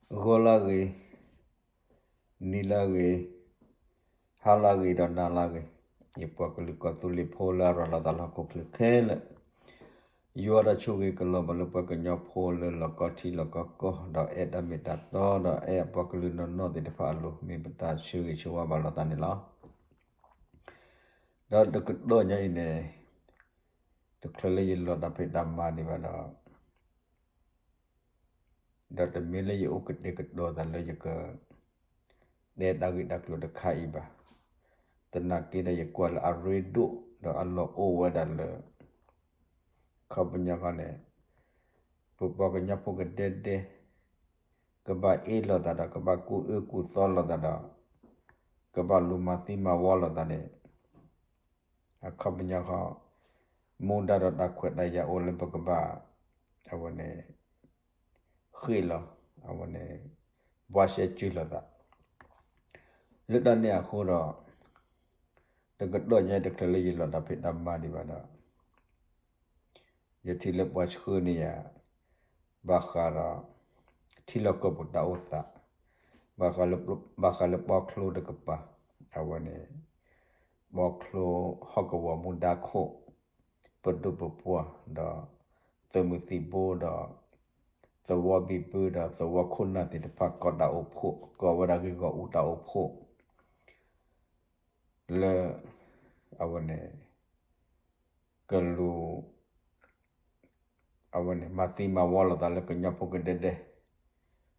ဂီၤလၢဂ့ၤ, နံၤလၢဂ့ၤ, ဟါလၢဂ့ၤဒီးနၤလၢဂ့ၤ, ယပှၤကလုာ်ကီၢ်သူလ့ၤဖိလၢအရၤလီၤသးလၢဟီၣ်ခိၣ်ချၢခဲလၢာ်, ယွၤဒီးဆိၣ်ဂ့ၤကလီၤဘၣ်လၢပှၤကညီဖိလၢလီၢ်ကီၢ်ထံလီၢ်ကီၢ်ကီၢ် ဒီးအဲၣ်တၢ်မ့ၢ်တၢ်တီ ဒီးအဲၣ်အပှၤကလုာ်နီၢ်နီၢ်သ့ၣ်တဖၣ်အလိၤ မ့ၢ်ပတၢ်ဆၢဂ့ၤဆၢဝါဘၣ်လိာ်သးန့ၣ်လီၤ. ဒီးတကတီၢ်ညါအံၤန့ၣ် တချုးလၢယလီၤတၢ်ဖံးတၢ်မၤဒံးဘၣ်ဒီး ဒီးတမ့ၢ်လၢယအိၣ်ကတဲာ်ကတီၤသးလၢယက တဲတၢ်ဂ့ၢ်တၢ်ကျိၤတခါအံၤဘၣ်. သနာ်က့ဒီးယကွၢ်လၢအရ့ဒိၣ် ဒီးအလီၢ်အိၣ်ဝဲဒၣ်လၢ ခီပညီခီန့ၣ် ပပှၤကညီဖိကဒဲဒဲ ကဘၣ်အ့ၣ်လိာ်သးဒီး ကဘၣ်ကူၣ်အၢကူၣ်သီလိာ်သးဒီး ကဘၣ်လူၤမၤသံမၤဝီလိာ်သးန့ၣ် အခီပညီခီ မူဒါဒီးတၢ်ခွဲးတၢ်ယာ်အိၣ်လၢပကဘၣ် အဝဲန့ၣ် ဃ့ၢ်လီၤ အဝဲန့ၣ် ဘှါရှဲစုလိာ်သး လၢတၢ်န့ၣ်အဃိဒီး တကတီၢ်ညါတချုးလၢယလီၤတၢ်ဖံးတၢ်မၤဒံးဘၣ်ဒီး ယထံၣ်လၢပှၤဆှၢန့ၢ်ယၤ ဘၣ်ဃးဒီး ထံလီၢ်ကီၢ်ပူၤတၢ်အိၣ်သး ဘၣ်ဃးလၢ ဘၣ်ဃးလၢပီချိတကပၤ အဝဲန့ၣ် ပီချိဟီၣ်ကဝီၤမူဒါခိၣ် ပဒိၣ်ပပှၢ်ဒီး သုးမုၢ်သံၣ်ဘိဒီး သဝီဘံၣ်ဘုဒီးသဝီခိၣ်နၢ်သ့ၣ်တဖၣ် ကီၢ်တၢ်အိၣ်ဖှိၣ် ကီၢ်ဝဲဒၣ်ဂ့ၢ်ဂီၢ်အူတၢ်အိၣ်ဖှိၣ် လၢ အဝဲန့ၣ် ကလူၤ အဝဲန့ၣ် မၤသံမၤဝီလိာ်သးလၢကညီဖိကဒဲဒဲ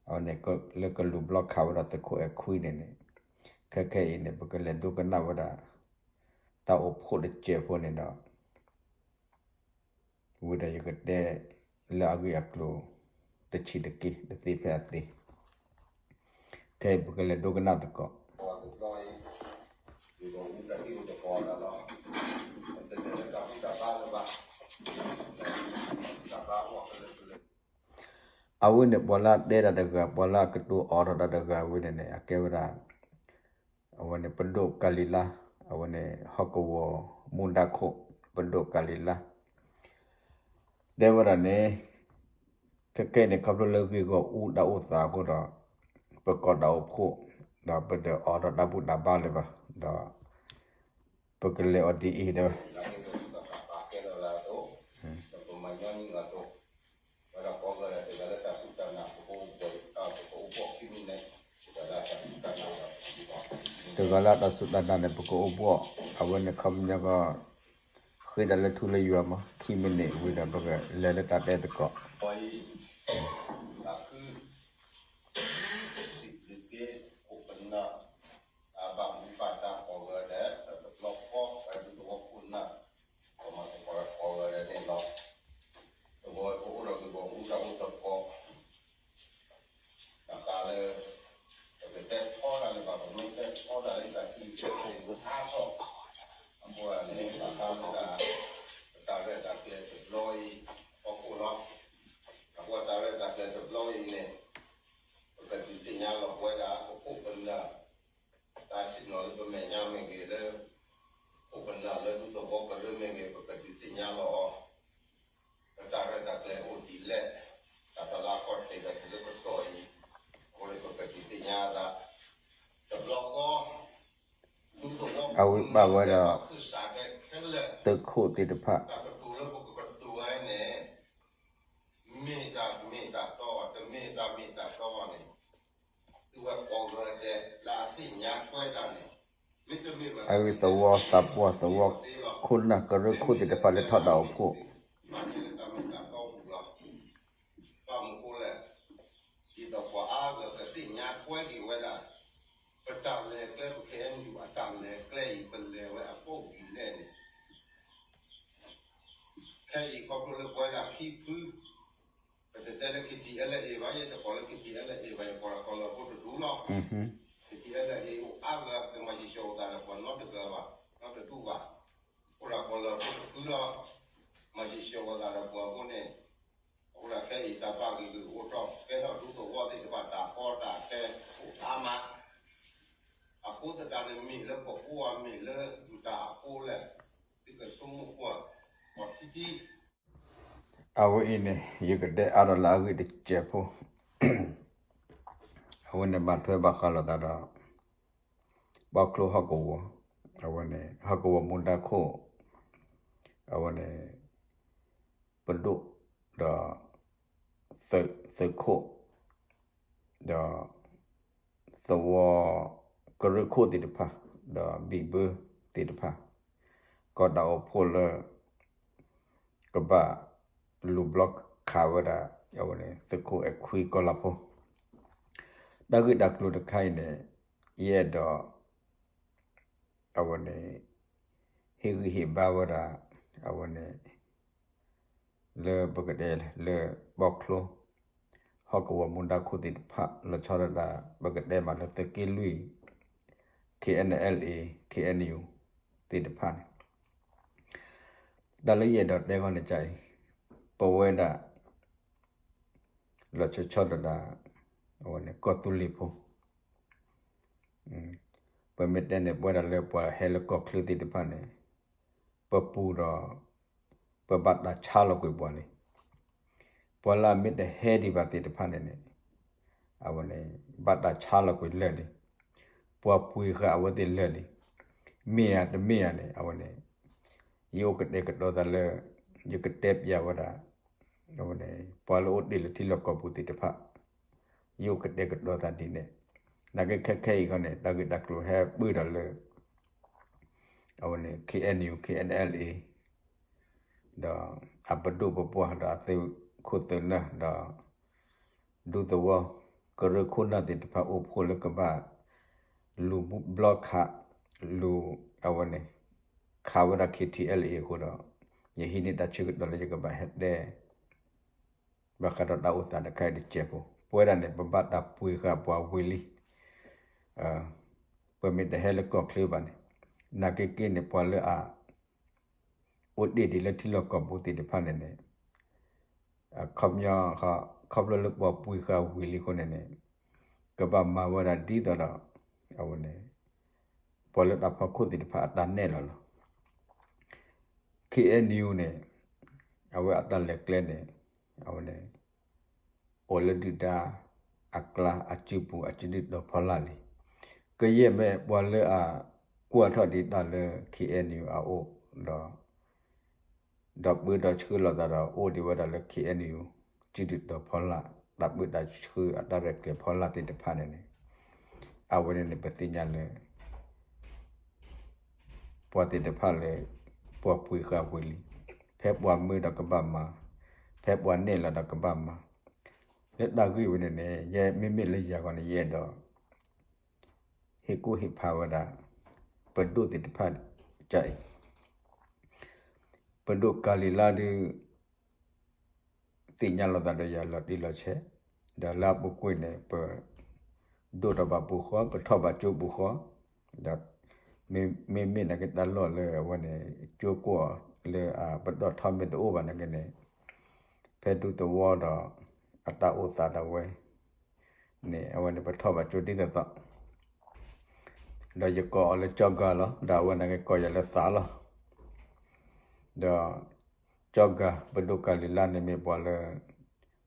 အဝဲန့ၣ် လၢကလူၤဘျီခးဝဲဒၣ်သုးခိၣ်အဲၣ်ခွံန့ၣ်န့ၣ် ခဲခဲအံၤန့ၣ် ပကလဲၤဒိကနၣ်ဝဲဒၣ် တၢ်အိၣ်ဖှိၣ်တစဲးဖိန့ၣ်ဒီး ဝံၤဒီးယကတဲ လၢအဂ့ၢ်အကျိၤ တဆံးတက့ၢ် တသ့ဖဲအသ့ ခဲအံၤပကလဲၤဒိကနၣ်သကိး အဝဲန့ၣ် ပှၤလၢအတဲတၢ်တဂၤ ပှၤလၢအကတိၤအိးထီၣ်တၢ်တဂၤဝဲန့ၣ်န့ၣ် အကဲဝဲဒၣ် အဝဲန့ၣ် ပဒိၣ်ကၤလံၤလါ အဝဲန့ၣ် ဟီၣ်ကဝီၤမူဒါခိၣ် ပဒိၣ်ကၤလံၤလါ တဲဝဲဒၣ်န့ၣ် ခဲကဲန့ၣ် ခီဖျိလၢဂ့ၢ်ဂီၢ်အူတၢ်အိၣ်သးအဃိဒီး ပကီၢ်တၢ်အိၣ်ဖှိၣ် ဒီးပတအိးထီၣ်တၢ်ဘူၣ်တၢ်ဘါလၢၤဘၣ် ဒီး ပကလဲၤအီၤဒ်အံၤဒီး တဂၤလၢတၢ်စူၢ်တၢ်နာ်န့ၣ် ပကအိၣ်ဘှီၣ်, အဝဲန့ၣ်ခီပညီကီး ဃ့တၢ်လၢထူလၢယွၤမး ခံမံးနံးဝံၤဒီး ပကလဲၤလၢတၢ်တဲသကိး တဂၤလၢ ပကတဲထီဒါလၢဘၣ် ပမ့ၢ်တဲထီဒါလၢဘၣ်ကီး, အဃိန့ၣ် ဘၣ်ဃးလၢဒၣ် ပတၢ်ရဲၣ်တၢ်ကျဲၤတဘျီအံၤ ဟီၣ်ခိၣ်လီၤ. အဃိတၢ်ရဲၣ်တၢ်ကျဲၤတဘျီအံၤန့ၣ် ပကဒုးသ့ၣ်ညါလီၤပဝဲဒၣ် ပခိၣ်ပနၢ် တၢ်ဆ့ၣ်နီၤလၢပမဲာ်ညါမ့ၢ်ဂ့ၤ လၢခိၣ်ပနၢ်လၢဒူသဝီကရၢမ့ၢ်ဂ့ၤ ပကဒုးသ့ၣ်ညါလီၤအီၤ လၢတၢ်ရဲၣ်တၢ်ကျဲၤအိၣ်ဒ်လဲၣ်, တၢ်တလါခီၣ်ထံးဒီးတုၤလၢကတီၢ်အံၤ, အဃိန့ၣ်ပကဒုးသ့ၣ်ညါသး တဘျီဃီ ဒူသဝီကရၢမ့ၢ်ဂ့ၤ ပှၤခၢၣ်စးခဲခဲလၢာ် သုးခိၣ်သ့ၣ်တဖၣ် တၢ်ကတိၤလၢပကကတိၤဝဲန့ၣ် မ့ၢ်တၢ်မ့ၢ်တၢ်တီ, တမ့ၢ်တၢ်မ့ၢ်တၢ်တီဘၣ်န့ၣ် သုဝဲကိးဂၤဒဲး လၢအသ့ၣ်ညါထွဲတၢ်န့ၣ် မ့တမ့ၢ်ဘၣ် အဂ့ၢ်သဝီသးပှၢ် သဝီခိၣ်နၢ်ကရၢခိၣ်သ့ၣ်တဖၣ်လၢထီၣ်တၢ်အိၣ်ဖှိၣ် ဘၣ်မနုၤအဃိလဲၣ်, ဒ်သိးပှၤအါဂၤကသ့ၣ်ညါထွဲက့ၤဝဲဒၣ် ပတၢ်လဲၤကျဲ ပ ခဲအံၤ အတၢ်လဲၤကျဲအံၤ ပလဲၤဝဲအကိးဒ်လဲၣ်န့ၣ် ခဲအံၤခီဖျိလၢပဝဲဒၣ်ခံဖု, ပတတဲလၢ KTLA ဘၣ်, ယတကိးလၢ KTLA ဘၣ်, ယကိးလၢကီၢ်လၢၢ်ဖိတဒူၣ်လီၤ. KTLA အိၣ်အါဂၤ တမၤစံးဆၢဝဲသးဒီးပှၤနီတဂၤဘၣ်, နီတဒူၣ်ဘၣ်. အိၣ်ဒၣ်ကီၢ်လၢၢ်ဖိတဖုလီၤ. မၤစံးဆၢဝဲသးဒီးပှၤအဃိန့ၣ် အဃိဒၣ်ခဲအံၤတၢ်ဘၣ်ဂ့ၢ်ဂ့ၢ်အိၣ်ထီၣ် ကဲထီၣ်ဒူသဝီသ့ၣ်တဖၣ်တၢ်ကီတၢ်ခဲအိၣ်အါမး, အဃိသတးန့ၣ်မ့ၢ်လၢပဃိအမ့ၢ်လၢဒုၣ်တၢ်အဃိလဲၣ်, သုကဆိကမိၣ်ကွၢ်အီၤထံထံ အဝဲအံၤန့ၣ် ယကတဲအါထီၣ်လၢအဂ့ၢ်တစဲးဖိ အဝဲန့ၣ်ဘၣ်ထွဲဘၣ်ဃးလိာ်သးဒီး ဘီချိဟီၣ်ကဝီၤ, အဝဲန့ၣ် ဟီၣ်ကဝီၤမူဒါခိၣ်, အဝဲန့ၣ် ပဒိၣ်ဒီး သုးခိၣ် ဒီး သဝီကရၢခိၣ်သ့ၣ်တဖၣ်, ဒီးဘံၣ်ဘၢသ့ၣ်တဖၣ်, ကီၢ်တၢ်အိၣ်ဖှိၣ်လၢ ကဘၣ်လူၤဘျီခးဝဲဒၣ် အဝဲန့ၣ် သုးခိၣ်အဲၣ်ခွံကီၢ်လၤဖိ, တၢ်ဂ့ၢ်တၢ်ကျိၤတခါအံၤန့ၣ် ယအဲၣ်ဒိး အဝဲန့ၣ် ဟ့ၣ်ဂံၢ်ဟ့ၣ်ဘါဝဲဒၣ် အဝဲန့ၣ် လၢပကတဲလၢဘီချိ ဟီၣ်ကဝီၤမူဒါခိၣ်သ့ၣ်တဖၣ် လီၤဆီဒၣ်တၢ် ပကတဲမးလၢသုးက့လွံၢ် K N L A K N U သ့ၣ်တဖၣ်န့ၣ် တၢ်လၢယအဲၣ်ဒိးတဲဃီန့ၣ်ကအံၤ ပဝဲဒၣ် လီၤဆီဆီဒၣ်တၢ် အဝဲန့ၣ် ကီၢ်သူလ့ၤဖိ ပမ့ၢ်တဲန့ၣ် ပဝဲဒၣ်လၢပှၤဟဲလၢကီၢ်ချၢသ့ၣ်တဖၣ်န့ၣ် ပပူၤဒီး ပဘၣ်တၢ်ဆါလီၤကွံာ်ပှၤလံ. ပှၤလၢအမ့ၢ်တဟဲဒံးဘၣ်သ့ၣ်တဖၣ်န့ၣ်န့ၣ် အဝဲန့ၣ် ဘၣ်တၢ်ဆါလီၤကွံာ်လၢာ်လံ. ပှၤပှ့ၤဃာ်အဝဲသ့ၣ်လၢာ်လံ. မ့ၢ်ဧါတမ့ၢ်ဧါန့ၣ် အဝဲန့ၣ် ယအိၣ်ကတဲာ်ကတီၤသးလၢ ယကတဲပျးဝဲဒၣ် အဝဲန့ၣ် ပှၤလၢအိၣ်တ့ၢ်လၢထံလီၢ်ကီၢ်ပူၤသ့ၣ်တဖၣ် ယအိၣ်ကတဲာ်ကတီၤသးဒ်န့ၣ် နာ်က့ခဲခဲအံၤခီန့ၣ် တၢ်ဂ့ၢ်တၢ်ကျိၤဟဲပၢၢ်ဒီးလၢ အဝဲန့ၣ် K N U K N L A ဒီးအပဒိၣ်ပပှၢ်ဒီးအသုးခိၣ်သုးနၢ်ဒီး ဒူသဝီ ကရၢခိၣ်နၢ်သ့ၣ်တဖၣ်အိၣ်ဖှိၣ်လၢကဘၣ် လူၤဘျီခး လူၤ အဝဲန့ၣ် ခးဝဲဒၣ် K T L A အဃိဒီး ယဟံးန့ၢ်တၢ်ဆၢကတီၢ်လၢယကဘၣ်ဟဲတဲ ဘၣ်ဃးဒီးတၢ်အိၣ်သးတခါအံၤတစဲးဖိ ပဝဲဒၣ်န့ၣ် ပဘၣ်တၢ်ပှ့ၤဃာ်ပှၤဝံၤလံ. ပမ့ၢ်တဟဲလၢကီၢ်ချၢဘၣ်န့ၣ် နာ်က့က့န့ၣ် ပှၤလၢအ အိၣ်တ့ၢ်ဒံးလၢထံလီၢ်ကီၢ်ပူၤသ့ၣ်တဖၣ်န့ၣ်န့ၣ် ခီပညီ ခီဖျိလၢပှၤပှ့ၤဃာ်ဝံၤလံအဃိန့ၣ်န့ၣ် ကဘၣ်မၤဝဲဒၣ်ဒ်သိးဒီး အဝဲန့ၣ် ပှၤလၢတၢ်ဖီခိၣ်သ့ၣ်တဖၣ်အတၢ်နဲၣ်လီၤလီၤ. K N U န့ၣ် အဝဲအတၢ်လဲၤကျဲန့ၣ် အဝဲန့ၣ် အိၣ်လၢဒုၣ်ဒါအကျါ အစုပူၤ အစုဒုၣ်ဒီးဖီလာ်လံ. ကယဲၢ်မ့ၢ်ပှၤလၢအကွၢ်ထီၣ်ဒံးတၢ်လၢ K N U အအိၣ်ဒီး ဒီးပၢဒီးဆှၢလိာ်သးဒီး အိၣ်ဒံးဝဲဒၣ်လၢ K N U စုဒုၣ်ဒီးဖီလာ် တၢ်ပၢတၢ်ဆှၢအတၢ်ရဲၣ်ကျဲၤဖီလာ်သ့ၣ်တဖၣ်န့ၣ်န့ၣ် အဝဲန့ၣ်န့ၣ် ပသ့ၣ်ညါလၢ ပှၤသ့ၣ်တဖၣ်လၢ ပှၤပှ့ၤဃာ်ဝံၤလံ. ဖဲပှၤမၢဒီးကဘၣ်မၤ, ဖဲပှၤနဲၣ်လီၤဒီးကဘၣ်မၤ. လၢတၢ်ဂ့ၢ်ဝဲန့ၣ်န့ၣ် ယမ့မ့ၢ်လၢယၤဂီၢ်န့ၣ် ယအဲၣ်ဒိး ဟ့ၣ်ကူၣ်ဟ့ၣ်ဖးဝဲဒၣ် ပဒိၣ်သ့ၣ်တဖၣ်ကအံၤ ပဒိၣ်ကၤလံၤလါဒုး သ့ၣ်ညါလိာ်သးဒီးယၤလီၤတံၢ်လီၤဆဲး, ဒီးလၢအပူၤကွံာ်န့ၣ် ပဒိၣ်ထီၣ်ဘၣ်ပူၤဃီ, ပထီၣ်ဘၣ်ကၠိပူၤဃီ, ဒီးမ့မ့ၢ်နာ်က့တၢ်လီၢ်လၢအဝဲန့ၣ် ကၠိကွီၢ်လၢအပတီၢ်ထီမ့ၢ်တအိၣ်ဘၣ်နာ်က့န့ၣ် ဖဲဒူသဝီဒီးအတၢ်အိၣ်သးဒၣ်ဝဲ န့ၣ် အဝဲန့ၣ် ပထီၣ်ဘၣ်ကၠိဒ်သိးသိး, ဒီးယကိးအီၤလၢကၠီဂၤလီၤ, ဒီးအဝဲနာ်က့ကိးယၤလၢသးလီၤ. ဒီး ကၠီဂၤ ပဒိၣ်ကၤလံၤလါန့ၣ် မ့ၢ်ပှၤလၢ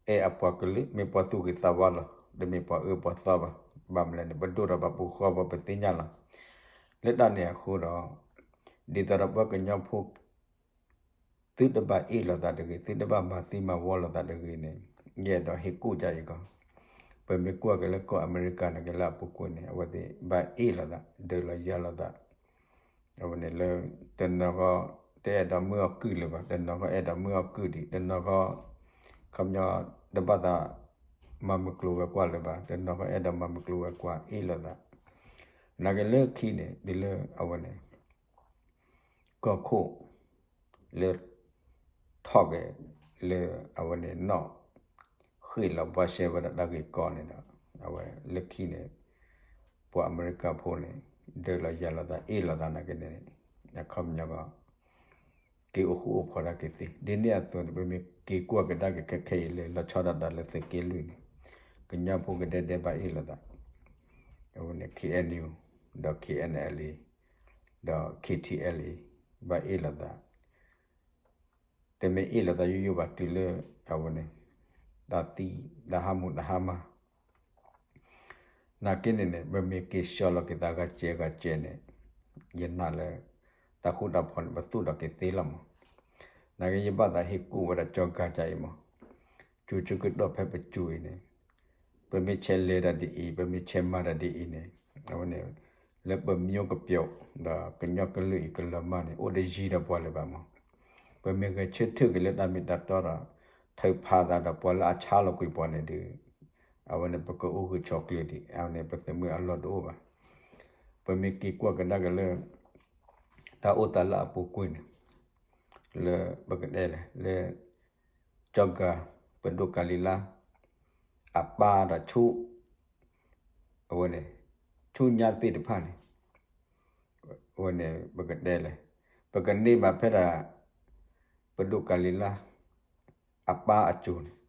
အဲၣ်အပှၤကလုာ်, မ့ၢ်ပှၤသူၣ်ဂ့ၤသးဝါလီၤ, တမ့ၢ်ပှၤအၢပှၤသီဘၣ်. ဘၣ်မနုၤလဲၣ်န့ၣ် ပဒိၣ်ထီၣ်ဘၣ်ပူၤဃီ ပှၤပသ့ၣ်ညါလီၤ. လၢတၢ်န့ၣ်အဃိဒီး ဒ်သိးဒီးပှၤကညီဖိ သုတဘၣ်အ့ၣ်လိာ်သးတဂ့ၤ, သုတဘၣ်မၤသံမၤဝီလိာ်သးတဂ့ၤန့ၣ် ယအဲၣ်ဒိးဟ့ၣ်ကူၣ်ကအံၤကီး, ပမ့ၢ်ကွၢ်က့ၤလၢကီၢ်အမဲရကၤနာ်က့လၢအပူၤကွံာ်န့ၣ် အဝဲသ့ၣ်ဘၣ်အ့ၣ်လိာ်သး, ဒုးလိာ်ယၤလိာ်သး, အဝဲန့ၣ်လၢ တနီၤဃီ တအဲၣ်ဒိးမၢအီၣ်ကုၢ်လၢၤဘၣ်, တနီၤဃီအဲၣ်ဒိးမၢအီၣ်ကုၢ်ဒံး, တနီၤဃီ ခီပညီ တဘၣ်သးမၤမုၢ်ကျိၤဝဲၤကွာ်လၢၤဘၣ်, တနီၤဃီအဲၣ်ဒိးမၤမုၢ်ကျိၤဝဲၤကွာ်အ့ၣ်လိာ်သး, နာ်က့လၢခံန့ၣ် ဒ်လၢအဝဲန့ၣ် ကီၢ်ခိၣ် လၢ ထီၣ်က့ၤ လၢအဝဲန့ၣ်နီၣ် ဃ့ၢ်လီၤဘှါရှဲဝဲဒၣ်တၢ်ဂ့ၢ်ကီန့ၣ်ဒီး အဝဲလၢခံန့ၣ် ပှၤအမဲရကၤဖိန့ၣ် ဒုးလိာ်ယၤလိာ်သး အ့ၣ်လိာ်သးနာ်က့န့ၣ် အခီပညီကီး က့ၤအိၣ်ဃူအိၣ်ဖိးတၢ်က့ၤသ့. ဒ်န့ၣ်အသိးန့ၣ် ပမ့ၢ်က့ၤကွၢ်ကဒါက့ၤခဲခဲအံၤလၢ လီၤဆီဒၣ်တၢ်လၢသုးက့လွံၢ်န့ၣ် ကညီဖိကဒဲဒဲဘၣ်အ့ၣ်လိာ်သး အဝဲန့ၣ် K N U ဒီး K N L A ဒီး K T L A ဘၣ်အ့ၣ်လိာ်သး တမ့ၢ်အ့ၣ်လိာ်သးယိယိဘၣ်တုၤလၢ အဝဲန့ၣ် တၢ်သံ တၢ်ဟါမူးတၢ်ဟါမၢ် နာ်က့န့ၣ်န့ၣ် ပမ့ၢ်က့ၤဆှၢလီၤက့ၤသးဂၤစဲးဂၤစဲးန့ၣ် ယနာ်လၢ တၢ်ဃူတၢ်ဖိးန့ၣ် ပသူၣ်ထီၣ်က့ၤသ့လီၤမး. နာ်က့ ယဘၣ်သးဟ့ၣ်ကူၣ်ဝဲဒၣ်ကၠီၤကၤကါအံၤမး, ကၠိၤဆၢကတီၢ်ဖဲပကၠိၤအံၤန့ၣ် ပမ့ၢ်ဆဲးလဲၤတၢ်ဒ်အံၤ ပမ့ၢ်ဆဲးမၤတၢ်ဒ်အံၤန့ၣ် အဝဲန့ၣ် လၢပမျိုးကပျိး ဒီးကညီကလုာ်အံၤကလီၤမၢ်န့ၣ် အိၣ်တယံၤဒီးပှၤလၢၤဘၣ်မး. ပမ့ၢ်ဂဲၤဆၢထၢၣ်က့ၤလၢတၢ်မ့ၢ်တၢ်တီဒီး ထုးဖးသးဒီးပှၤလၢအဆါလီၤကွံာ်ပှၤန့ၣ်ဒီး အဝဲန့ၣ် ပကအိၣ်ဂၢၢ်ဆိးကျၢၤဒံး အဝဲန့ၣ် ပသးမုာ်အလီၢ်တအိၣ်ဘၣ်. ပမ့ၢ်က့ၤကွၢ်ကဒါက့ၤလၢ တၢ်အိၣ်သးလၢအပူၤကွံာ်န့ၣ် လၢပကတဲလဲၣ် လၢ ကၠီၤကၤ ပဒိၣ်ကၤလံၤလါ အပၢ်ဒီးဆူ အဝဲန့ၣ် ဆူညါသ့ၣ်တဖၣ်န့ၣ် အဝဲန့ၣ် ပကတဲလဲၣ် ပကန့ၢ်ဘၣ်ဖဲဒၣ် ပဒိၣ်ကၤလံၤလါ အပၢ်အစိၤန့ၣ်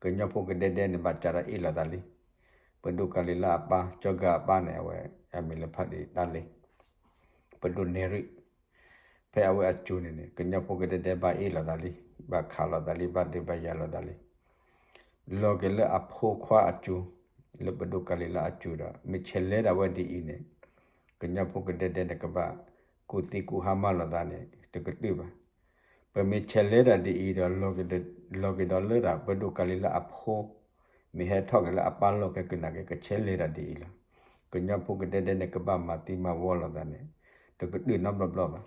ကညီဖိကဒဲဒဲန့ၣ် ဘၣ်စးဒီးအ့ၣ်လိာ်သးလံ. ပဒိၣ်ကၤလံၤလါအပၢ် ကၠီၤကၤအပၢ်န့ၣ် အဝဲအမံၤလၢဖးဒံးတၢ်လ့ ပဒိၣ်နဲရံၣ် ဖဲအဝဲအစိၤန့ၣ်န့ၣ် ကညီဖိကဒဲဒဲဘၣ်အ့ၣ်လိာ်သးလံ, ဘၣ်ခးလိာ်သးလံ, ဘၣ်ဒုးဘၣ်ယၤလိာ်သးလံ. လီၤက့ၤလၢအဖိခွါအစိၤ, လၢပဒိၣ်ကၤလံၤလါအစိၤဒီး မ့ၢ်ဆဲးလဲၤဒၣ်ဝဲဒ်အံၤန့ၣ် ကညီဖိကဒဲဒဲန့ၣ် ကဘၣ်ကူၣ်သံကူၣ်ဟါမၢ်လိာ်သးန့ၣ် တကတုာ်ဘၣ်. ပမ့ၢ်ဆဲးလဲၤဒၣ်ဒ်အံၤဒီး လီၤက့ၤဒီးလၢဒၣ်ပဒိၣ်ကၤလံၤလါအဖိ မ့ၢ်ဟဲထီၣ်က့ၤလၢအပၢ်လီၢ်ခဲကနၣ်က့ၤ ကဆဲးလဲၤဒၣ်ဒ်အံၤလီၤ. ကညီဖိကဒဲဒဲန့ၣ် ကဘၣ်မၤသံမၤဝီလိာ်သးန့ၣ် တကတုာ်နီတဘျီဘၣ်.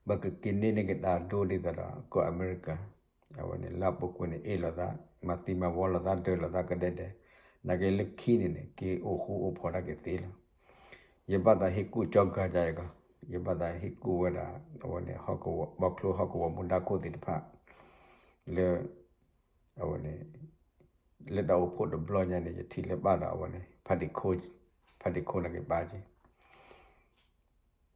ပကက့ၤန့ၢ်န့ၢ်က့ၤတၢ်ဒိဒ်သိးဒီး ကီၢ်အမဲရကၤ အဝဲန့ၣ် လၢအပူၤကွံာ်န့ၣ် အ့ၣ်လိာ်သး, မၤသံမၤဝီလိာ်သး, ဒၢးလိာ်သးကဒဲဒဲ, နာ်က့လၢခံန့ၣ်န့ၣ် က့ၤအိၣ်ဃူအိၣ်ဖိးတၢ်က့ၤသ့လီၤ. ယဘၣ်သးဟ့ၣ်ကူၣ်ကၠီၤကၤကါအံၤကီး, ယဘၣ်သးဟ့ၣ်ကူၣ်ဝဲဒၣ် အဝဲန့ၣ် ဟီၣ်ကဝီၤ ဘီချိဟီၣ်ကဝီၤမူဒါခိၣ်သ့ၣ်တဖၣ် လၢ အဝဲန့ၣ် လၢတၢ်အိၣ်ဖှိၣ်တဘျီညါန့ၣ် ယထံၣ်လၢဘၣ်ဒီးအဝဲန့ၣ် ဖးဒံးခိ, ဖးဒံးခိန့ၣ်က့ၤဘၣ်က့ၤ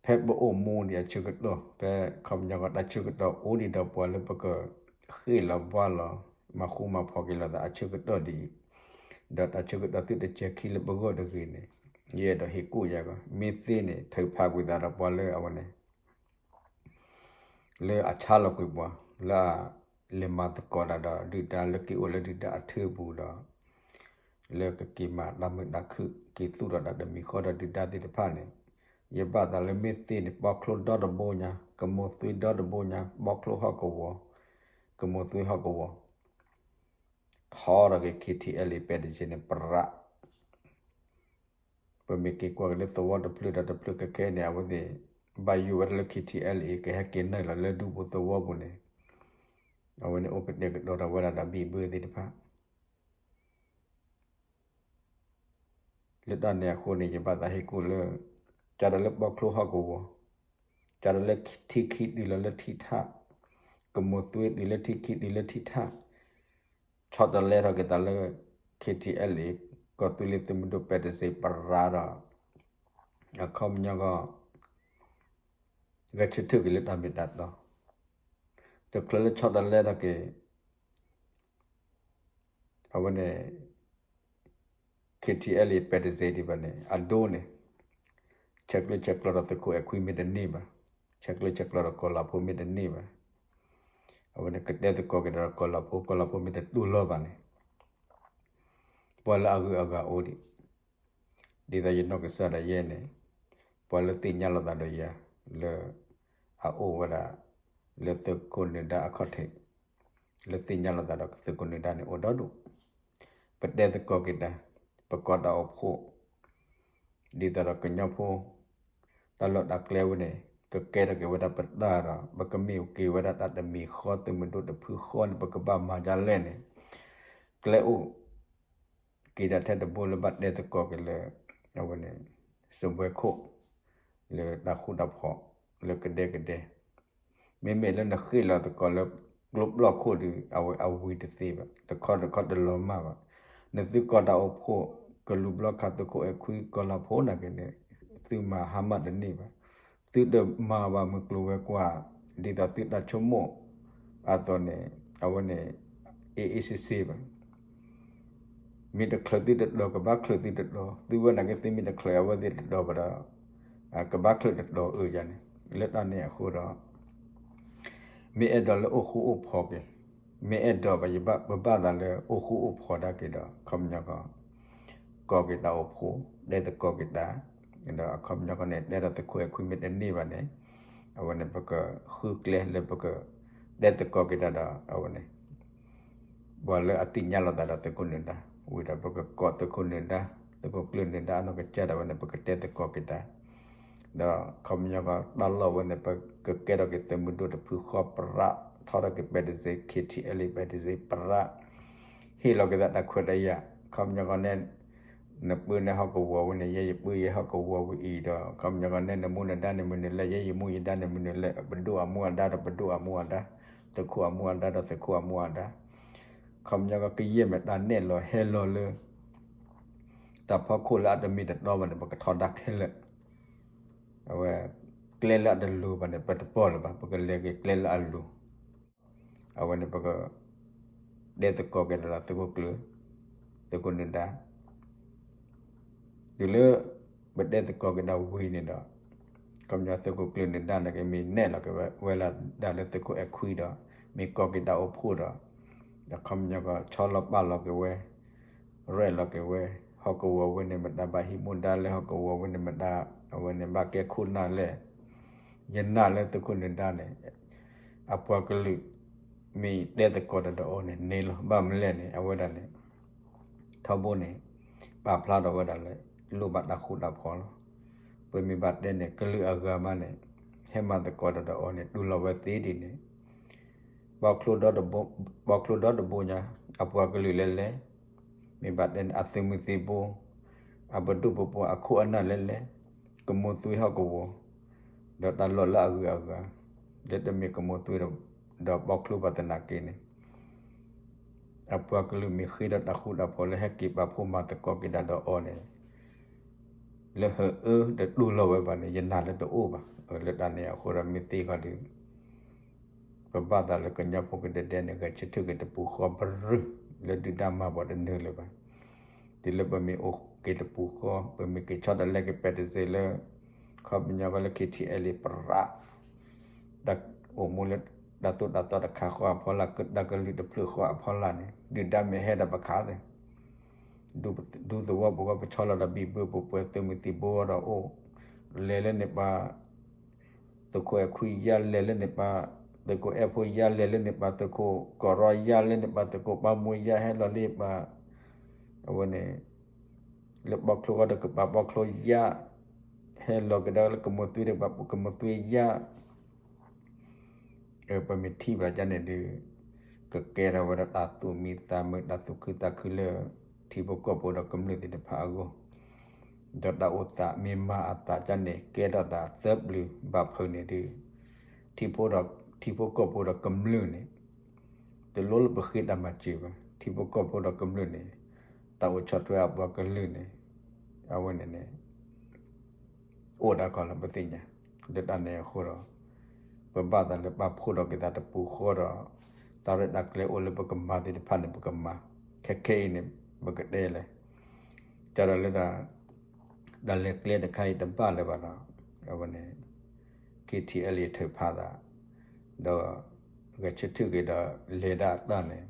ဖဲပအိၣ်မူဒံးအဆၢကတီၢ် ဖဲခီပညီကီးတၢ်ဆၢကတီၢ်အိၣ်ဒံးဒီးပှၤလၢပကဃ့ၢ်လီၤဘှါလီၤ မၤဃူမၤဖိးက့ၤလိာ်သးအဆၢကတီၢ်ဒ်အံၤ, ဒီးတၢ်ဆၢကတီၢ်သုတစဲၤခံလၢပဂီၢ်တဂ့ၤန့ၣ် ယအဲၣ်ဒိးဟ့ၣ်ကူၣ်ယၤကီး မ့ၢ်သ့န့ၣ် ထုးဖးကွံာ်သးဒီးပှၤလၢအဝဲန့ၣ် လၢအဆါလီၤကွံာ်ပှၤ လၢအလဲၤမၤသကိးတၢ်ဒီးဒုၣ်ဒါ လၢက့ၤအိၣ်လၢဒုၣ်ဒါအထၢပူၤဒီး လၢကက့ၤမၤတၢ်မုာ်တၢ်ခုၣ် က့ၤသူၣ်ထီၣ်တၢ်တမံၤဃီဒီးဒုၣ်ဒါသ့ၣ်တဖၣ်န့ၣ် ယဘၣ်သးလၢမ့ၢ်သ့န့ၣ် ပီချိဒီတဘိညါ ကမိၢ်သွ့ဒီတဘိညါ ပီချိဟီၣ်ကဝီၤ ကမိၢ်သွ့ဟီၣ်ကဝီၤ ထီထီၣ်က့ၤ KTLA ပဲတက့ၤန့ၣ် ပရး ပမ့ၢ်က့ၤကွၢ်က့ၤလၢသဝီတဖျၢၣ်ဒီးတဖျၢၣ်ခဲခဲန့ၣ် အဝဲသ့ၣ် ဘၣ်ယိၣ်ဝဲဒၣ်လၢ KTLA ကဟဲက့ၤနုာ်လီၤလၢဒူပူၤသဝီပူၤန့ၣ် အဝဲန့ၣ်အိၣ်ကတဲာ်ကတီၤဒီးဝဲဒၣ်ဒီးဘံၣ်ဘၢသ့ၣ်တဖၣ် လၢတၢ်န့ၣ်အဃိန့ၣ် ယဘၣ်သးဟ့ၣ်ကူၣ်လၢ ကဒီးလၢပီချိဟီၣ်ကဝီၤ ကဒီးလၢထံခံတုၤလီၤလၢထံထၣ် ကမိၢ်သွ့တုၤလၢထံခံတုၤလၢထံထၣ် ဆီတလဲထီၣ်က့ၤသးလၢ KTLA ကီၢ်သူလ့ၤသုးမုၢ်ဒိၣ်ပဲတစ့ပရၤဒီး အခီပညီကီး ဂဲၤဆၢထၢၣ်က့ၤလၢတၢ်မ့ၢ်တၢ်တီ တချုးလၢဆီတလဲထီၣ်က့ၤ အဝဲန့ၣ် KTLA ပဲတစ့ဒံးဘၣ်န့ၣ် အဒိန့ၣ် ဆဲးကျၢဆဲးကျိးဒီးသုးခိၣ်အဲၣ်ခွံမ့ၢ်တန့ၢ်ဘၣ်, ဆဲးကျၢဆဲးကျိးဒီးကီၤလၤဖိမ့ၢ်တန့ၢ်ဘၣ်, အဝဲန့ၣ်ကတဲသကိးက့ၤဒီးကီၤလၤဖိ, ကီၤလၤဖိမ့ၢ်တတူၢ်လိာ်ဘၣ်န့ၣ် ပှၤလၢအဂုၤအဂၤအိၣ်ဒံး ဒ်သိးယနီၢ်ကစၢ်ဒၣ်ယဲန့ၣ် ပှၤလၢသ့ၣ်ညါလိာ်သးဒီးယၤ လၢ အအိၣ်ဝဲဒၣ် လၢသုးခိၣ်နၢၤဒါအခီၣ်ထံး လၢသ့ၣ်ညါလိာ်သးဒီးသုးခိၣ်နၢၤဒါန့ၣ်အိၣ်ဒီဒူၣ်, ပတဲသကိးက့ၤတၢ် ပကီၢ်တၢ်အိၣ်ဖှိၣ် ဒ်သိးဒီးကညီဖိ တၢ်လီၢ်တၢ်ကျဲဝဲန့ၣ် ကကဲထီၣ်က့ၤဝဲဒၣ်ပတၢ်ဒီး ပကမ့ၢ်အိၣ်က့ၤဝဲဒၣ်တၢ်တမံၤဃီသုးမုၢ်ဒိၣ်တဖုဃီန့ၣ် ပကဘၣ်မၤဒ်လဲၣ်န့ၣ် ကျဲအိၣ် က့ၤတၢ်ထဲတဘိလၢဘၣ်တဲသကိးက့ၤလၢ အဝဲန့ၣ် စပွဲခိၣ် လၢတၢ်ဃူတၢ်ဖိး လၢကဒဲကဒဲ မ့မ့ၢ်လၢနဃ့ၢ်လီၤသကိးလၢ ကျိဘျီၣ်ခိၣ်ဒီး အဝဲအဝံၤတသ့ဘၣ်, တခီတခီတလီၤမၢ်ဘၣ်. နသုကီၢ်တၢ်အိၣ်ဖှိၣ် ကလူၤဘျီခးသုးခိၣ်အဲၣ်ခွံ ကီၤလၤဖိနာ်က့န့ၣ် သုမၤဟါမၢ်တန့ၢ်ဘၣ်. သုတမၤဘၣ်မုၢ်ကျိၤဝဲၤကွာ် ဒ်သိးသုတၢ်ဆိကမိၣ်အသိးန့ၣ် အဝဲန့ၣ် အ့ၣ်အ့ၣ်ဆ့ဆ့ဘၣ်. မ့ၢ်တချုးသုတတီၤ ကဘၣ်ချုးသုတတီၤ, သုဝဲနာ်က့သုမ့ၢ်တချုးအဝဲသ့ၣ်တတီၤဘၣ်ဒီး ကဘၣ်ချုးတတီၤအၢယၤန့ၣ် လၢတၢ်န့ၣ်အဃိဒီး မ့ၢ်အဲၣ်ဒိးလၢအိၣ်ဃူအိၣ်ဖိးက့ၤ, မ့ၢ်အဲၣ်ဒိးဘၣ်ယဘၣ် ပဘၣ်သးလၢအိၣ်ဃူအိၣ်ဖိးဒၣ်က့ၤဒီး ခီပညီကီး ကိးက့ၤတၢ်အိၣ်ဖှိၣ်, တဲသကိးက့ၤတၢ်, ဒီးအခီပညီခီန့ၣ် တဲဒီးသုးခိၣ်အဲၣ်ခွံမ့ၢ်တန့ၢ်ဘၣ်န့ၣ်, အဝဲန့ၣ် ပကဃုကျဲလၢပက တဲသကိးက့ၤတၢ်ဒီးအဝဲန့ၣ် ပှၤလၢအသ့ၣ်ညါလိာ်သးဒီးသုးခိၣ်နၢၤဒါ, ဝံၤဒီးပကကိးသုးခိၣ်နၢၤဒါ, သုးခိၣ်ကျၢၢ်နၢၤဒါ အနီၢ်ကစၢ်ဒၣ်ဝဲန့ၣ် ပကတဲသကိးက့ၤတၢ်, ဒီးခီပညီကီးတၢ်လီၢ်ဝဲန့ၣ် ပကကဲထီၣ်က့ၤသုးမုၢ်ဒိၣ်တဖုဃီပရး, ထီထီၣ်က့ၤ ပဲတစ့ ခ့ထံအဲလံ ပဲတစ့ ပရး, ဟ့ၣ်လီၤက့ၤသးတၢ်ခွဲးတၢ်ယာ်, ခီပညီကီးန့ၣ် နပုၢ်န့ၣ်ဟီၣ်ကဝီၤဝဲန့ၣ် ယဲယပုၢ်ယဲဟီၣ်ကဝီၤဝဲအံၤဒီး ခီပညီကီးန့ၣ် နမူနဒါန့ၣ်မနုၤလဲၣ်, ယဲယမူယဒါန့ၣ်မနုၤလဲၣ်, ပဒိၣ်အမူအဒါဒီးပဒိၣ်အမူအဒါ, သုးခိၣ်အမူအဒါဒီးသုးခိၣ်အမူအဒါ, ခီပညီကီးကယဲၢ်မ့ၢ်တၢ်နဲၣ်လီၤဟဲလီၤလၢ တၢ်ဖီခိၣ်လၢအတမ့ၢ်တတီဘၣ်န့ၣ် ပကထီဒါခဲလၢာ်, အဝဲ ကျဲလၢအတလိၤဘၣ်န့ၣ် ပတပီၢ်လၢၤဘၣ်, ပကလဲၤက့ၤကျဲလၢအလိၤ အဝဲန့ၣ်ပက တဲသကိးက့ၤဒီးသုးခိၣ်ကျၢၢ်, သုးခိၣ်နၢၤဒါ, တုၤလၢ ပတဲသကိးက့ၤဒီးဝံၤန့ၣ်ဒီး ခီပညီသုးခိၣ်ကျၢၢ်နၢၤဒါန့ၣ်က့ၤ မ့ၢ်နဲၣ်လီၤက့ၤဝဲလၢဒၣ်လၢသုးခိၣ်အဲၣ်ခွံဒီး မ့ၢ်ကိးက့ၤတၢ်အိၣ်ဖှိၣ်ဒီး ဒီးခီပညီကီးဆီလီၤပာ်လီၤက့ၤဝဲ ရဲၣ်လီၤက့ၤဝဲ, ဟီၣ်ကဝီၤဝဲန့ၣ်မတၤဘၣ်ဟံးမူဒါလဲၣ်, ဟီၣ်ကဝီၤဝဲန့ၣ်မတၤ အဝဲန့ၣ်ဘၣ်ကဲခိၣ်နၢ်လဲၣ်, ယနာ်လၢသုးခိၣ်နၢၤဒါန့ၣ် အပှၤကလုာ် မ့ၢ်တဲသကိးတၢ်ဒီးအီၤန့ၣ်န့ၢ်လီၤ, ဘၣ်မနုၤလဲၣ်န့ၣ် အဝဲဒၣ်န့ၣ် ထီဘိန့ၣ် ပာ်ဖျါထီၣ်ဝဲဒၣ်လၢ လိၣ်ဘၣ်တၢ်ဃူတၢ်ဖိးလီၤ. ပမ့ၢ်ဘၣ်တဲန့ၣ် ကလုာ်အဂၤမးန့ၣ် ဟဲမၤသကိးတၢ်ဒီးအီၤန့ၣ် တူၢ်လိာ်ဝဲသ့ဒ်န့ၣ် ဘီချိၣ်ဒီတဘိညါ အပှၤကလုာ်လဲၣ်လဲၣ်, မ့ၢ်ဘၣ်တဲန့ၣ် အသုးမုၢ်သံၣ်ဘိ အပဒိၣ်ပပှၢ်အခိၣ်အနၢ်လဲၣ်လဲၣ်, ကမိၣ်သွံဟီၣ်ကဝီၤ ဒီးတၢ်လီၢ်လၢအဂုၤအဂၤ လၢတမ့ၢ်ကမိၣ်သွံဒီး ဘီချိၣ်ဘၣ်သနာ်က့န့ၣ် အပှၤကလုာ်မ့ၢ်ဃ့ဒီးတၢ်ဃူတၢ်ဖိးလၢဟဲက့ၤပာ်ဖှိၣ်မၤသကိးက့ၤတၢ်ဒီးအီၤန့ၣ် လၢဟၢအၢတတူၢ်လိာ်ဝဲဘၣ်န့ၣ် ယနာ်လၢတအိၣ်ဘၣ်. လၢတၢ်န့ၣ်အဃိဒီးမ့ၢ်သ့ဃီဒီး ပဘၣ်သးလၢကညီဖိကဒဲကဒဲန့ၣ် ဂဲၤဆၢထၢၣ်က့ၤတပူၤဃီဘြုၤ လၢဒုၣ်ဒါမၤပှၤတနၢၤလၢၤဘၣ်. တုၤလၢပမ့ၢ်အိၣ်က့ၤတပူၤဃီ ပမ့ၢ်က့ၤဆီတလဲက့ၤပဲတစ့လၢ ခီပညီကီးလၢ ခ့ထံအဲလ့ပရး တၢ်အိၣ်မူလၢတၢ်သိၣ်တၢ်သီတခါဃီအဖီလာ် တၢ်ကလုာ်တဖျၢၣ်ဃီအဖီလာ်န့ၣ် ဒုၣ်ဒါမ့ၢ်ဟဲဒီးပခးသ့ ဒူသဝီပဂီၢ် ပဆီလီၤဒီးဘံၣ်ဘုၣ်ပပှဲၤ သုးမုၢ်သံၣ်ဘိဒီးအိၣ် လဲၤလၢန့ၣ်ပှၤ သုးခိၣ်အဲၣ်ခွံယါ လဲၤလၢန့ၣ်ပှၤ သုးခိၣ်အဲၣ်ဖိယါ လဲၤလၢန့ၣ်ပှၤ သုးခိၣ်ကီၢ်ရီယါ လဲၤလၢန့ၣ်ပှၤ သုးခိၣ်ပၢ်မူယါ ဟဲလီၤလၢပှၤ အဝဲန့ၣ် လၢဘီချိၣ်ဂီၢ်ဒီးကပာ်ဘီချိၣ်ယါ ဟဲလီၤက့ၤဒီးလၢကမိၣ်သွံဒီးပှၤကမိၣ်သွံယါ ပမ့ၢ်ထံၣ်ဘၣ်ဒ်န့ၣ်ဒီး ကကဲထီၣ်ဝဲဒၣ်တၢ်သူၣ်မံသးမုာ် တၢ်သူၣ်ခုသးခုလၢ ထံဖိကီၢ်ဖိဒီးကမျၢၢ်သ့ၣ်တဖၣ်အဂီၢ်, ဒီးတၢ်အိၣ်သးမ့ၢ်မၤအသးဒ်န့ၣ် ကဲထီၣ်သးသၢပျုၤဘၣ်ဖုးန့ၣ်ဒီး ထံဖိဒီး ထံဖိကီၢ်ဖိဒီးကမျၢၢ်န့ၣ် တလိၣ်လၢပဃ့တၢ်မၤစၢၤဘၣ်. ထံဖိကီၢ်ဖိဒီးကမျၢၢ်န့ၣ် တၢ်အိၣ်ဆီၣ်ထွဲအပှၤကလုာ်န့ၣ် အဝဲန့ၣ်န့ၣ် အိၣ်ဒၣ်ခီလီၤ ပသ့ၣ်ညါ, လၢတၢ်န့ၣ်အဃိဒီး ပဘၣ်သးလၢပာ်ဖှိၣ်ထီၣ်က့ၤသးတပူၤဃီဒီး တၢ်ရဲၣ်တၢ်ကျဲၤအိၣ်လၢပကမၤသ့ၣ်တဖၣ်န့ၣ် ပကမၤ, ခဲခဲအံၤန့ၣ် ပကတဲလဲၣ်, ကဒီးလၢ တၢ်လဲၤကျဲတခါအံၤတဘၣ်လၢၤဘၣ်ဒီး အဝဲန့ၣ် ခ့ထံအဲလ့ထုးဖးသး ဒီး ဂဲၤဆၢထၢၣ်က့ၤဒီးလဲၤဒၣ်အတၢ်န့ၣ်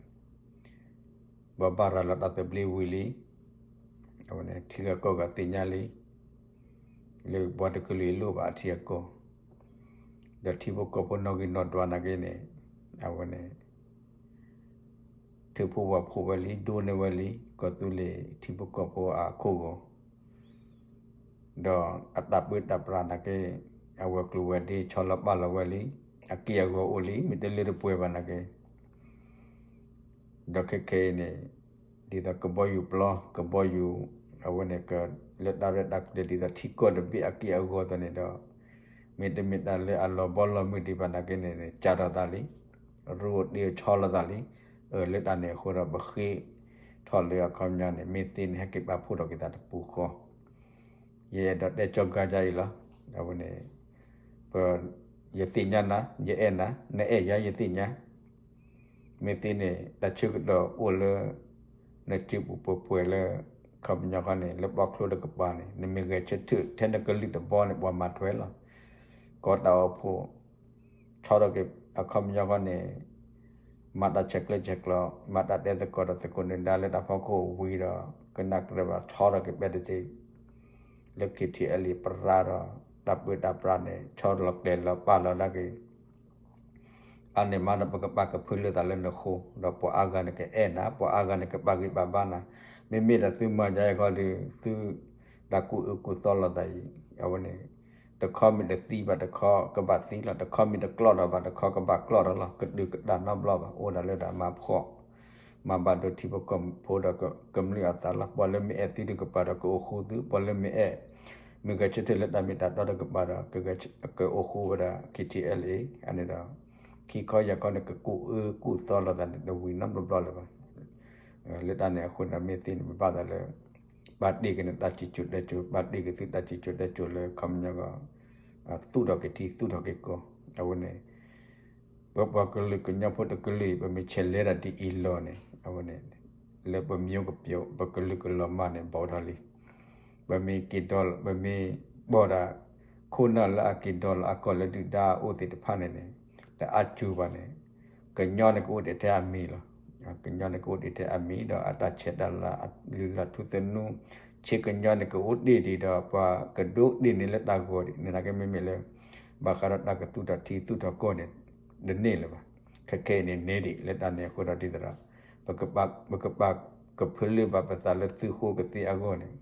ပှၤဘၣ်ရၤလီၤတၢ်သဘျ့ဝံၤလံ, အဝဲန့ၣ် ထံဂၤကီၢ်ဂၤသ့ၣ်ညါလံ, လၢပှၤတကလုာ်လိၣ်ဘၣ်အထံအကီၢ်, ဒီးထံဖိကီၢ်ဖိနီၣ်ဂံၢ်နီၣ်ဒွးနာ်က့န့ၣ် အဝဲန့ၣ် ထုးဖှိၣ်ဝီၢ်ဖှိၣ်ဝဲလံ ဒိန့ၢ်ဝဲလံ ကီၢ်သူလ့ၤထံဖိကီၢ်ဖိအခိၣ်ဂီၤ ဒီးအတၢ်ပၢတၢ်ပြးနာ်က့ အဝဲၤကျိၤဝဲၤဒ့ဆီလီၤပာ်လီၤဝဲလံ, အက့ၢ်အဂီၤအိၣ်လံ မ့ၢ်တလၢတပှဲၤဘၣ်နာ်က့ ဒီးခဲခဲအံၤန့ၣ် ဒ်သိးကဘီယူၤပျီ ကဘီယူၤ အဝဲန့ၣ် လၢတၢ်ရဲၣ်တၢ်ကျဲၤဒ်သိးထံကီၢ်တဘ့ၣ်အက့ၢ်အဂီၤအသိးန့ၣ်ဒီး မ့တမ့ၢ်တၢ်လၢအလီၤဘီလီၤမုၢ်ဒံးဘၣ်နာ်က့န့ၣ် ကးထီၣ်သးလံ, ရူအိၣ်တ့ၢ်ဆီလီၤသးလံ, လၢတၢ်န့ၣ်အဃိဒီးပဃ့ထီၣ်လၢအခီပညီန့ၣ် မ့ၢ်သ့န့ၣ် ဟဲက့ၤပာ်ဖှိၣ်ထီၣ်က့ၤသးတပူၤဃီ ယအဲၣ်ဒိးတဲကၠီကါယါအံၤလီၤ. အဝဲန့ၣ် ပ ယသ့ၣ်ညါနၤ ယအဲၣ်နၤ နအဲၣ်ယၤယသ့ၣ်ညါ, မ့ၢ်သ့န့ၣ် တၢ်ဆၢကတီၢ်အိၣ်လၢ နစုပူၤပှဲၤပှဲၤလၢ ခီပညီဃီန့ၣ် လၢဘီချိၣ်တကပၤန့ၣ် နမ့ၢ်ဂဲၤဆၢထၢၣ်ထဲနကလုာ်တဘီန့ၣ် ပှၤမၤထွဲလီၤ. ကီတၢ်အိၣ်ဖှိၣ် ဆီထီၣ်က့ၤအခီပညီဃီန့ၣ် မၤတၢ်ဆဲးကျၢဆဲးကျိး မၤတၢ်တဲသကိးဒီးသုးခိၣ်နၢၤဒါလၢတၢ်ဖီခိၣ်ဝံၤဒီး ကနၣ်ကြၢးဘၣ်ထီထီၣ်က့ၤပဲတက့ၢ် လၢ KTLA ပရၤဒီး တၢ်ပၢတၢ်ပြးန့ၣ် ဆီလီၤကျဲၤလီၤပာ်လီၤဒၣ်က့ၤ အန့ၣ်မးဒီး ပကပာ်ကဖၢလၢသးလၢနဃိ ဒီးပှၤအါဂၤန့ၣ်ကအဲၣ်နၤ ပှၤအါဂၤန့ၣ်ကပာ်ဂံၢ်ပာ်ဘါနၤ မ့မ့ၢ်ဒီးသုမၤညါအံၤဃီဒီး သုတၢ်ကူၣ်အၢကူၣ်သီလိာ်သးအံၤ အဝဲန့ၣ် တခီမ့ၢ်တသံဘၣ်တခီကဘၣ်သံလီၤ တခီမ့ၢ်တကျီၢ်ဒီးဘၣ်တခီကဘၣ်ကျီၢ်ဒီးလီၤ ကတုၤကတၢ်နီတဘျီဘၣ် အိၣ်ဒၣ်လၢတၢ်မၤဖှီၣ် မၤဘၣ်ဒိထံဖိကီၢ်ဖိဒီးကမျၢၢ်အသးလီၤ ပှၤလၢမ့ၢ်အဲၣ်သုတကပၤဒီးကအိၣ်ဃူသု ပှၤလၢမ့ၢ်အဲၣ် မ့ၢ်ဂဲၤဆၢထၢၣ်လၢတၢ်မ့ၢ်တၢ်တီတကပၤဒီး ကအိၣ်ဃူဝဲဒၣ် KTLA အန့ၣ်ဒီး ခံခီယဲၢ်ခီန့ၣ် ကကူၣ်အၢကူၣ်သီလိာ်သးန့ၣ် တဝံၤနီတဘျီဘၣ်လၢၤဘၣ် လၢတၢ်န့ၣ်အဃိန့ၣ် မ့ၢ်သ့န့ၣ် ပဘၣ်သးလၢ ပာ်တ့ၢ်က့ၤန့ၣ်တၢ်စံၣ်စိၤတဲစိၤ ပာ်တ့ၢ်က့ၤသုတၢ်စံၣ်စိၤတဲစိၤလၢခီပညီကီး သူၣ်ထီၣ်က့ၤထံသူၣ်ထီၣ်က့ၤကီၢ် အဝဲန့ၣ် ပပှၤကလုာ်ကညီဖိတကလုာ်အံၤ ပမ့ၢ်ဆဲးလဲၤဒၣ်ဒ်အံၤလီၤန့ၣ် အဝဲန့ၣ် လၢပမံၤကပျိၤ ပကလုာ်ကလီၤမၢ်န့ၣ် ဘီထီၣ်လံ ပမ့ၢ်က့ၤဒီး ပမ့ၢ်ဘီၣ်ဒၣ် ခိၣ်နၢ်လၢအက့ၤဒီးလၢအကီၢ်လၢဒုၣ်ဒါအိၣ်သ့ၣ်တဖၣ်န့ၣ်န့ၣ် တအါစူၤဘၣ်န့ၣ် ကညီန့ၣ်ကအိၣ်ဒံးထဲအမံၤလီၤ ကညီန့ၣ်ကအိၣ်ဒံးထဲအမံၤဒီး အတၢ်ဆဲးတၢ်လၤအလုၢ်လၢ်ထူသနူ ဆ့ကညီန့ၣ်ကအိၣ်တ့ၢ်ဒံးဒီး ပှၤကဒိးတ့ၢ်န့ၢ်လၢတၢ်ဂီၤဒံး န့ၣ်နာ်က့မ့မ့ၢ်လၢ ဘၣ်ဃးဒီးတၢ်ကသူၣ်ထီၣ်ထံသူၣ်ထီၣ်ကီၢ်န့ၣ် တန့ၢ်လၢၤဘၣ် ခဲခဲအံၤန့ၣ်န့ၢ်ဒံး လၢတၢ်န့ၣ်အဃိဒီးဒ်သိးဒီး ပကပာ်ကဖၢလၢဘၣ်ပသးလၢသုဃိကသ့အဂီၢ်န့ၣ်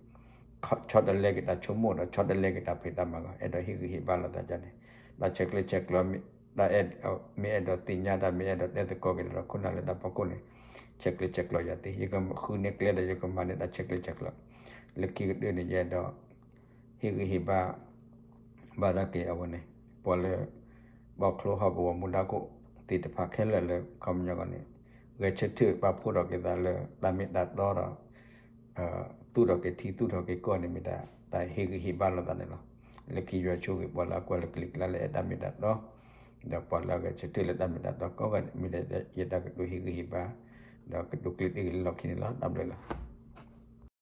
ဆီတလဲက့ၤတၢ်ဆိကမိၣ်ဒီး ဆီတလဲက့ၤတၢ်ဖံးတၢ်မၤဂီၤ အဲၣ်ဒိးဟ့ၣ်ဂံၢ်ဟ့ၣ်ဘါလိာ်သးန့ၣ် တၢ်ဆဲးကျၢဆဲးကျိး တၢ်အဲၣ် မ့ၢ်အဲၣ်ဒိးသ့ၣ်ညါတၢ် မ့ၢ်အဲၣ်ဒိးတဲသကိးက့ၤဒီးခိၣ်နၢ်လၢတၢ်ဖီခိၣ်န့ၣ် ဆဲးကျၢဆဲးကျိးယၤသ့ ယကဃုန့ၢ်ကျဲဒီး ယကမၤန့ၢ်တၢ်ဆဲးကျၢဆဲးကျိး လၢခံကတၢၢ်န့ၣ် ယအဲၣ်ဒိး ဟ့ၣ်ဂံၢ်ဟ့ၣ်ဘါ ဘၣ်ဒၣ်က့ၤအဝဲန့ၣ် ပှၤလၢ ဘီၣ်ချိဟီၣ်ကဝီၤမူဒါခိၣ်သ့ၣ်တဖၣ်ခဲလၢာ်လၢ ခီပညီကီးန့ၣ် ဂဲၤဆၢထၢၣ်ပာ်ဖှိၣ်ထီၣ်က့ၤသးလၢတၢ်မ့ၢ်တၢ်တီဒီး သူၣ်ထီၣ်က့ၤထံသူၣ်ထီၣ်က့ၤကီၢ်န့ၣ်မ့ၢ်ဒၣ် တၢ်ဟ့ၣ်ဂံၢ်ဟ့ၣ်ဘါလိာ်သးန့ၣ်လီၤ. လၢခံယွၤဆိၣ်ဂ့ၤပှၤလၢအကွၢ်လၢကလံၤကျါလၢအဲၣ်တၢ်မ့ၢ်တၢ်တီ ဒီးပှၤလၢအဂဲၤဆၢထၢၣ်လၢတၢ်မ့ၢ်တၢ်တီကိးဂၤဒဲး မ့ၢ်ဒၣ်ယတၢ်ကတိၤဟ့ၣ်ဂံၢ်ဟ့ၣ်ဘါ ဒီးကတိၤကျၢၢ်တ့ၢ်ဂ့ၤလၢလီၢ်ခံန့ၣ်လီၤ. တၢ်ဘျုးလီၤ.